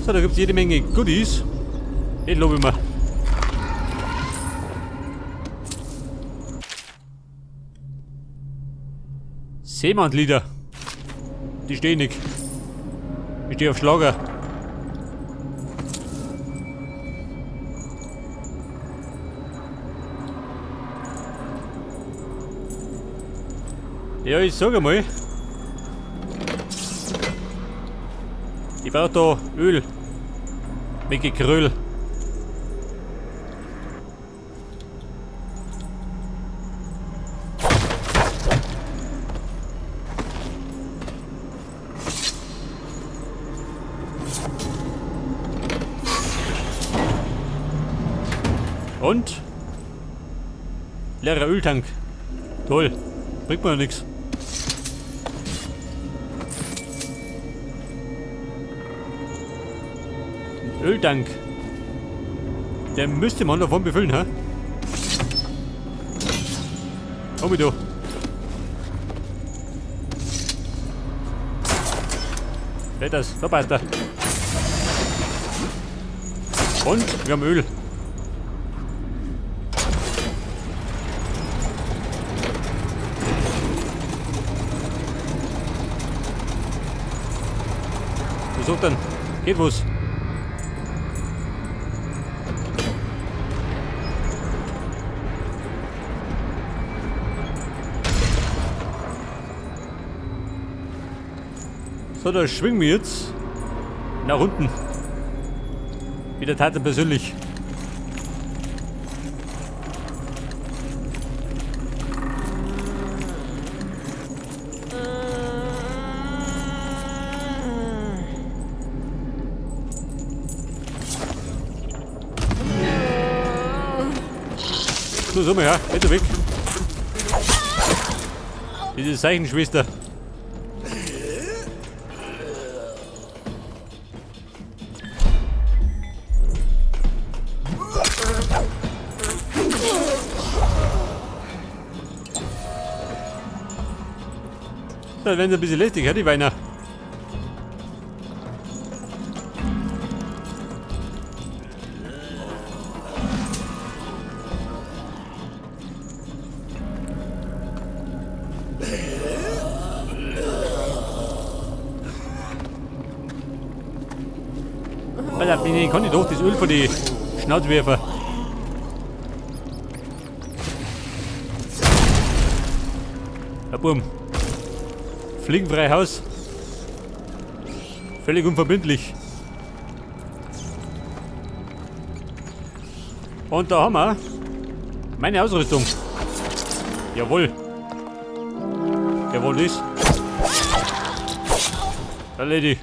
So, da gibt es jede Menge Goodies. Den lobe ich mir. Seemannlieder. Die stehen nicht. Ich stehe auf Schlager. Ja, ich sag einmal. Ich brauche da Öl. Mit Gekröll. Und? Leerer Öltank. Toll. Bringt mir ja nichts. Öltank. Der müsste man davon befüllen, hä? Komm du. Das, da passt er. Und wir haben Öl. Wieso denn? Geht was? So, da schwingen wir jetzt nach unten. Wie der Tarzan persönlich. So, so mal her, geht weg. Diese Zeichenschwester. Dann werden sie ein bisschen lästig, ja, die Weiner. Alter, ich kann ich doch das Öl von die Schnauze werfen. Ja, Bumm. Fliegenfrei Haus. Völlig unverbindlich. Und da haben wir meine Ausrüstung. Jawohl. Jawohl ist. Da Lady.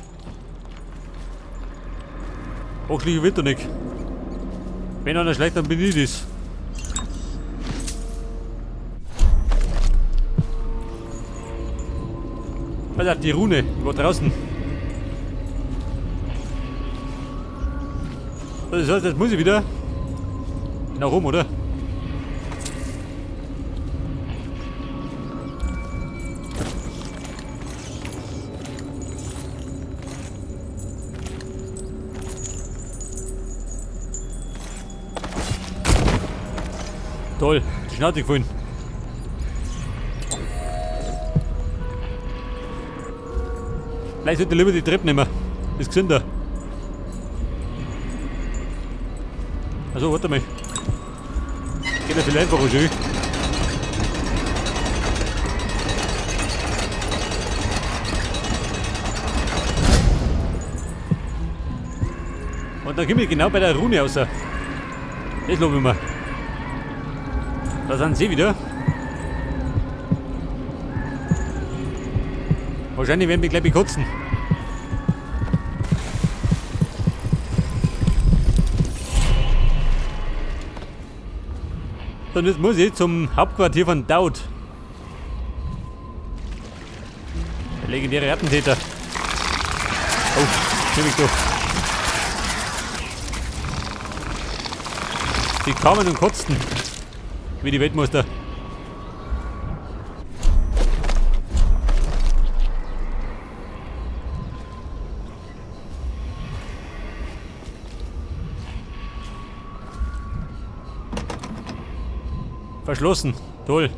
Hochlich wird doch nicht. Wenn einer schlecht, dann bin ich das. Pass auf, die Rune, die war draußen. Das heißt, jetzt muss ich wieder nach oben, oder? Toll, die Schnauze gefunden. Vielleicht sollte ich lieber die Treppe nehmen. Ist gesünder. Also, warte mal. Geht ja viel einfacher schon. Und dann komme ich genau bei der Rune raus. Das lobe ich mir. Da sind sie wieder. Wahrscheinlich werden wir gleich bekotzen. So, und jetzt muss ich zum Hauptquartier von Daud. Der legendäre Attentäter. Oh, nimm mich doch. Sie kamen und kotzten. Wie die Weltmeister. Verschlossen. Toll.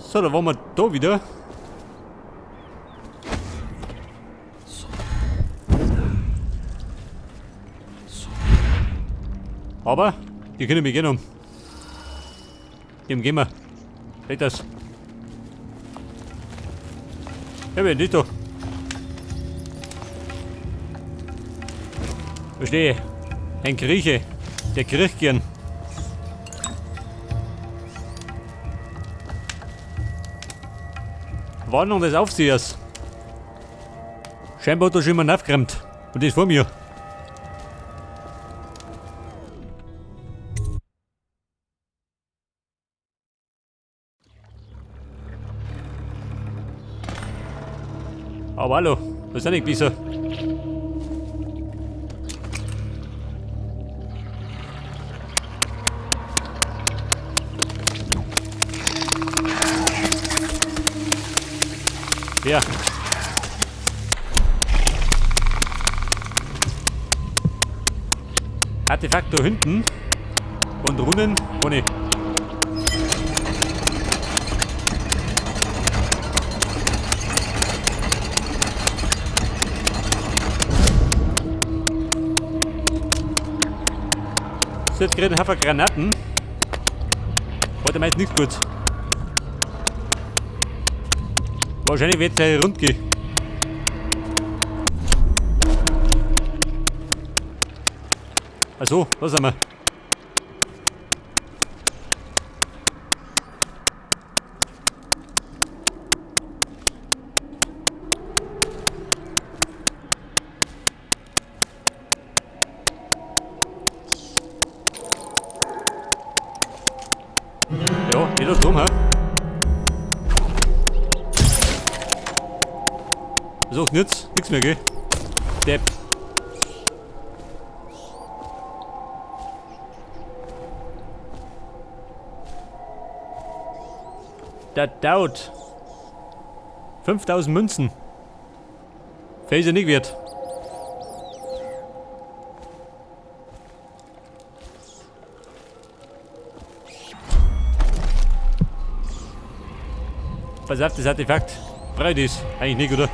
So, da waren wir da wieder. Aber die können mich gerne um. Dem gehen wir. Seht das. Ja, wer nicht da? Verstehe. Ein Grieche. Der kriecht gern. Warnung des Aufsehers. Scheinbar hat da schon jemand aufgeräumt. Und das vor mir. Aber hallo, das ist ja nicht besser. Ja. Artefakt da hinten. Und Runen ohne. So, jetzt kriegen wir Granaten. Heute meist nichts gut. Wahrscheinlich wird es ja rund gehen. Achso, was haben wir? Ja, geht doch drum, hä? So, nichts, nichts mehr, gell? Depp. Der Daud. 5000 Münzen. Fällt ja nicht wert. Pass auf, das Artefakt. Breit ist. Eigentlich nicht, oder?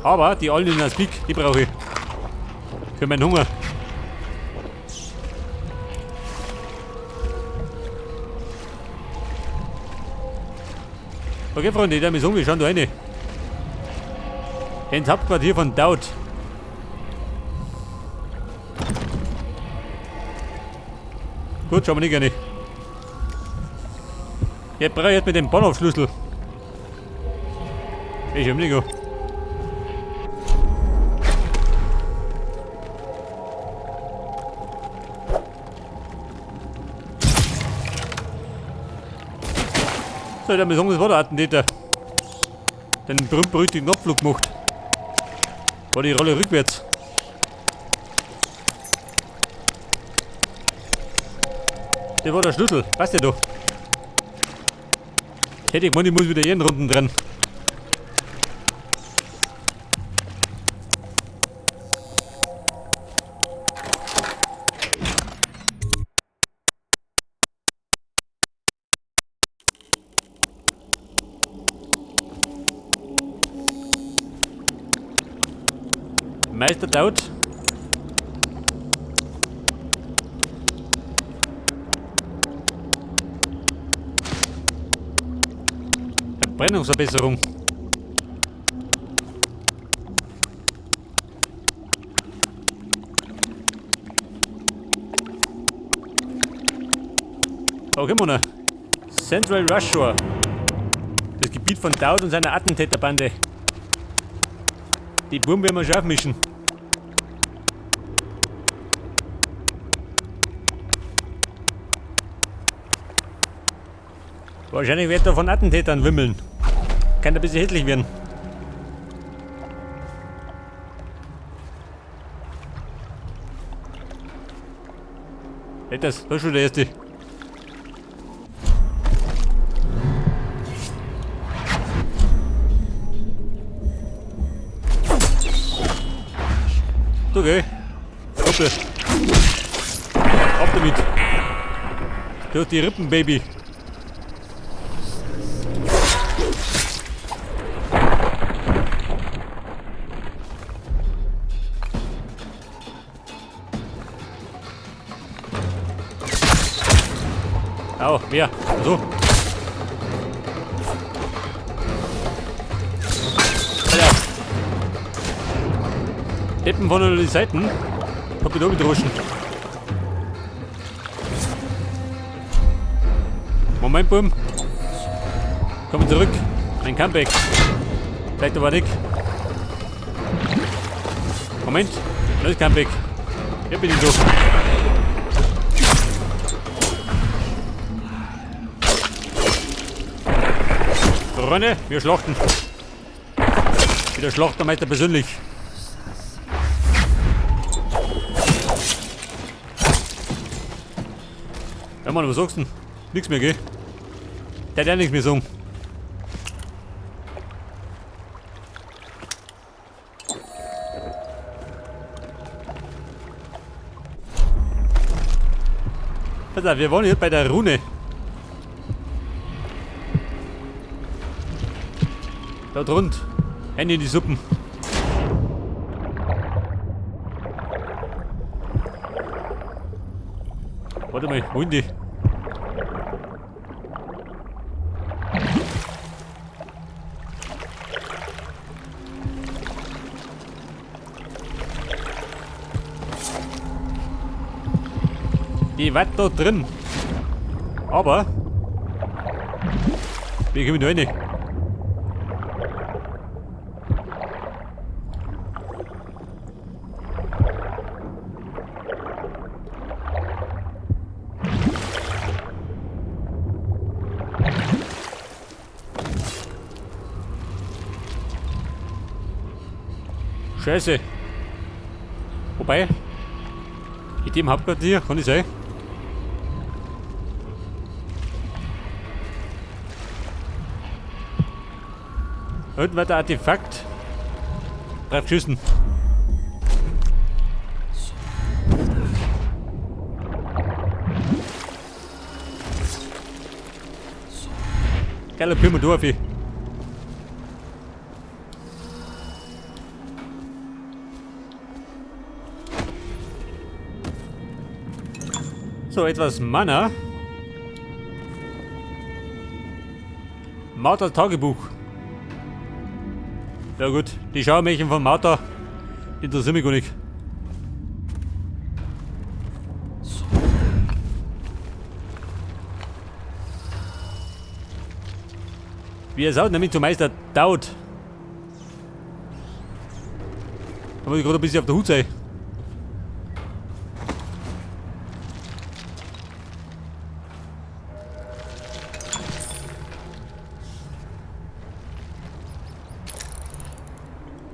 Aber die alten in der Speak, die brauche ich. Für meinen Hunger. Okay, Freunde, ich werde mich wir schauen da rein. Ins Hauptquartier von Daud. Gut, schauen wir nicht gerne. Jetzt brauche ich jetzt mit dem Bahnhofsschlüssel. Ich hab nicht. So, ich sagen, das war der Attentäter. Den berühmt-berüchtigten Abflug gemacht. War die Rolle rückwärts. Der war der Schlüssel. Passt ja doch. Hätte ich gemeint, ich muss wieder jeden Runden dran. Meister Daud. Verbrennungsverbesserung. Okay, Mona. Central Rushoar. Das Gebiet von Daud und seiner Attentäterbande. Die Buben werden wir schon aufmischen. Wahrscheinlich wird da von Attentätern wimmeln. Kann ein bisschen hässlich werden. Hey, das ist schon der erste. Okay. Doppel. Ab damit. Durch die Rippen, Baby. Au, mehr. So. Alter. Deppen von den Seiten. Hab ich da gedroschen. Moment, Bum. Kommen zurück. Mein Comeback. Vielleicht aber nicht. Moment. Neues Comeback. Hier bin ich doch. Freunde, wir schlachten. Wieder Schlachtermeister persönlich. Ja Mann, was sagst du denn? Nix mehr, gell? Der hat ja nichts mehr sagen. Pass auf, wir waren hier bei der Rune. Da drunten. Hände in die Suppen. Warte mal, wo sind die? Die war da drin. Aber wie komme ich da rein? Scheiße. Wobei, in dem Hauptquartier kann ich sein. Unten war der Artefakt. Drauf geschissen. Geiler Pyrmodorf. So, etwas Mana. Martha Tagebuch. Ja gut, die Schauermärchen von Martha interessieren mich gar nicht. Wie er sagt, nämlich zum Meister Daud. Da muss ich gerade ein bisschen auf der Hut sein.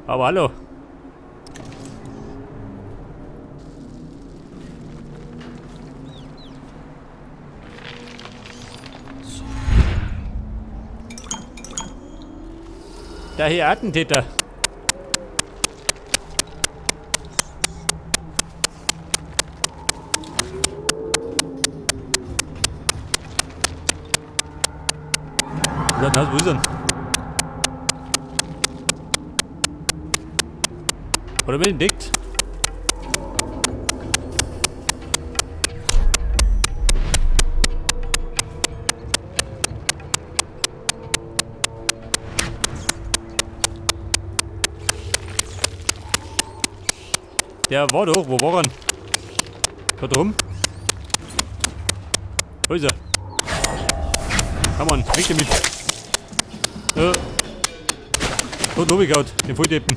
Aber hallo. Da hier Attentäter. Wo ist er denn? Hat er mich entdeckt? Der war doch, wo war er denn? Da drum? Wo ist er? Komm on, weg damit. Tot runtergehauen, den Volldeppen.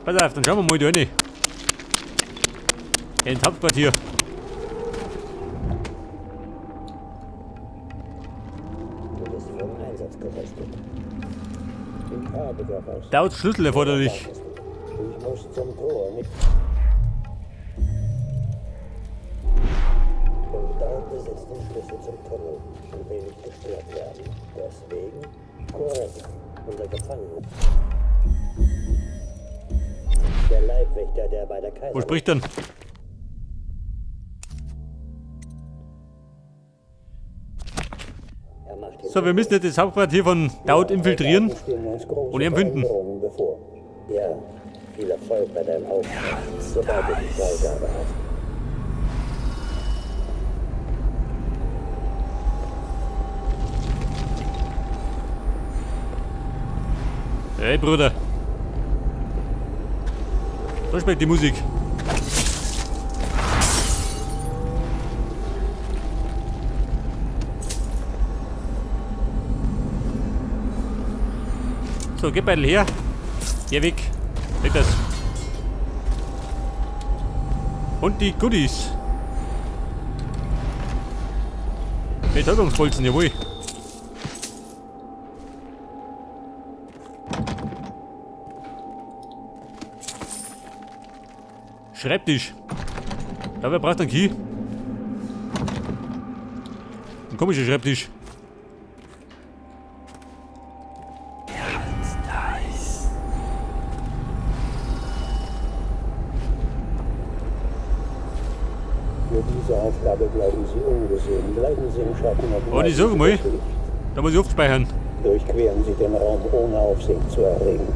Pass auf, dann schauen wir mal da rein. Ins Hauptquartier. Du bist vom Einsatz gerüstet. Ich habe Geräusche. Dauert Schlüssel erforderlich. Ich muss zum Tor mit. besitzt den Schlüssel zum Tunnel und will nicht gestört werden. Deswegen? Korrekt. Unser Gefangener. Der Leibwächter, der bei der Kaiser... Wo spricht denn? So, wir müssen jetzt das Hauptquartier von Daud infiltrieren und ihn finden. Ja, viel Erfolg bei deinem Auftrag, sobald du die Freigabe hast. Hey Bruder. So schmeckt die Musik. So, geh beidel her. Geh weg. Weg das. Und die Goodies. Betäubungsbolzen, jawohl. Schreibtisch. Ja, wer braucht einen Key? Ein komischer Schreibtisch. Für diese Aufgabe bleiben Sie ungesehen. Bleiben Sie im Schatten und Oh, ich sag mal, da muss ich aufspeichern. Durchqueren Sie den Raum, ohne Aufsehen zu erregen.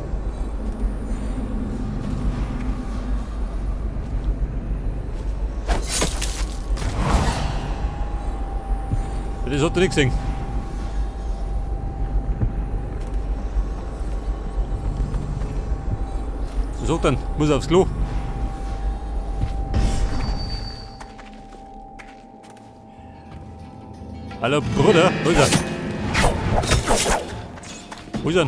Das hat er nicht gesehen. So, dann muss er aufs Klo. Hallo Bruder, wo ist er? Wo ist er?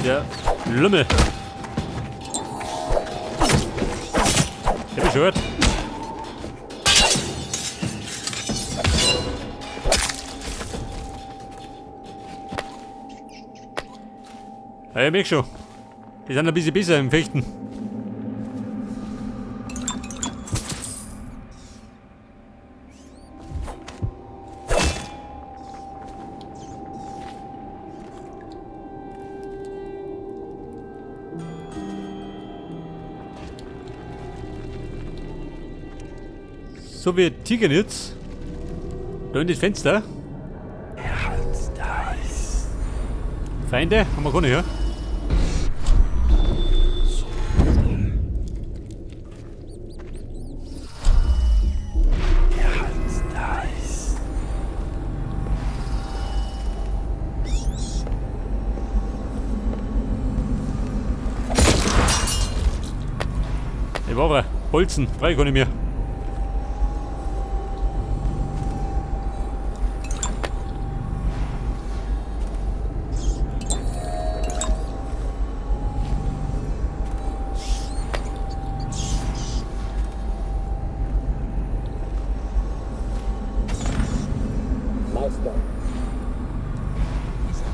Der Lümmel. Ich hab mich gehört. Ja, ich merk schon. Die sind ein bisschen besser im Fechten. So, wir ticken jetzt. Da in das Fenster. Feinde haben wir gar nicht, ja? Ich war Bolzen, frei kann ich mir.